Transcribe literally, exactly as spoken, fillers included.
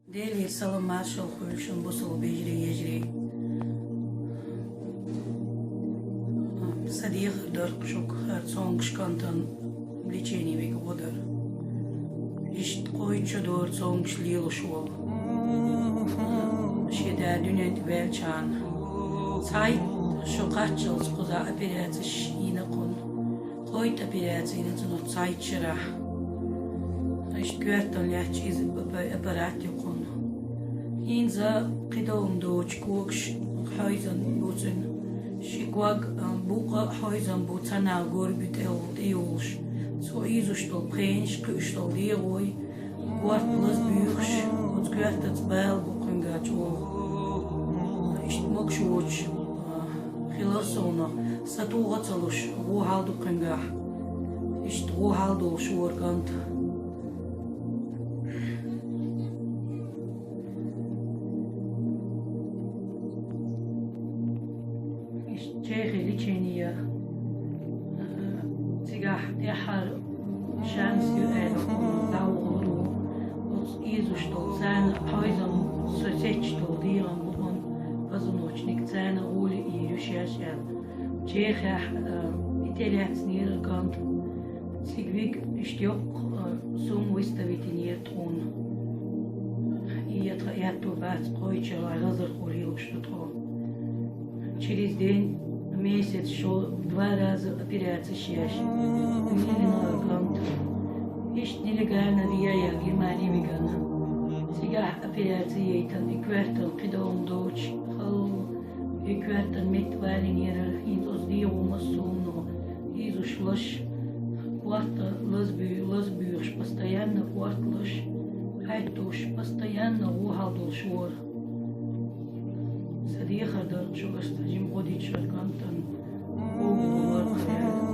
Делера салам маршалла хуьлда шун, бусалба вежарий, йижарий. Са дехар дар-кх шуга хӀара цомгаш кӀантан лечени вига гӀо дар. Иштта кхойтта шо дора цомгаш лелаш вола. Шен да дуьнен тӀа ваьлча хана. Цхьайтта шо кхаччалца кхузахь операцеш йина кхунна. Кхойтта операци йина цунах цхьайтта шарахь. Иштта коьртана лаьтташ иза аппа-, аппарат ю кхунна. ХӀинца кхидолу доцу когаш хьойзан бу цуьнан. Ши ког, а, букъа а хьойзан бу, цхьана горби тӀе-, тӀейолуш. Цо ийзаш долу пхенаш, кхуьуш долу дегӀой, корта лазабуьйхуш, оцу коьртаца бала бу кхуьнга чӀогӀа. Иштта могуш воцуш, а, хилар совнах, сатугӀа а ца луш, гӀо хьал ду кхуьнгахь. Иштта гӀо хьал долуш вора кӀант. Иштта Чехи лечение, а, цигахь тӀаьххьара шанс ю аьлла, дӀавахара ву. Оцу ийзаш долу царна хьойзам, со сецча долу дегӀан букъан позвоночник царна гӀоле йийр ю шаьш аьлла. Чехехь, а, и тӀелаьцнера кӀант. Цига вига иштта йоккха, а, сумма выставить йинера тхуна. И я тхан аьтту бац, кхойтта шо лазар хуьлуш ду тхо. Через день, месяц, шо два раза операцеш еш. Миллионер кӀант. Иштта нелегально я, я Германи вигана. Цигахь операци яйтан, и коьртан кхидолу доцуш, халла, и коьртан метта валинера, хӀинца оцу дегӀо массо а хӀума, ийзаш лаш, корта лазабуьй-, лазабуьйхуш постоянно, корта лаш, хьайттуш постоянно гӀо хьал долуш вора. Сан дехар дар-кх шуьга, аса жима гӀо дича шуьга кӀантана, боху вара.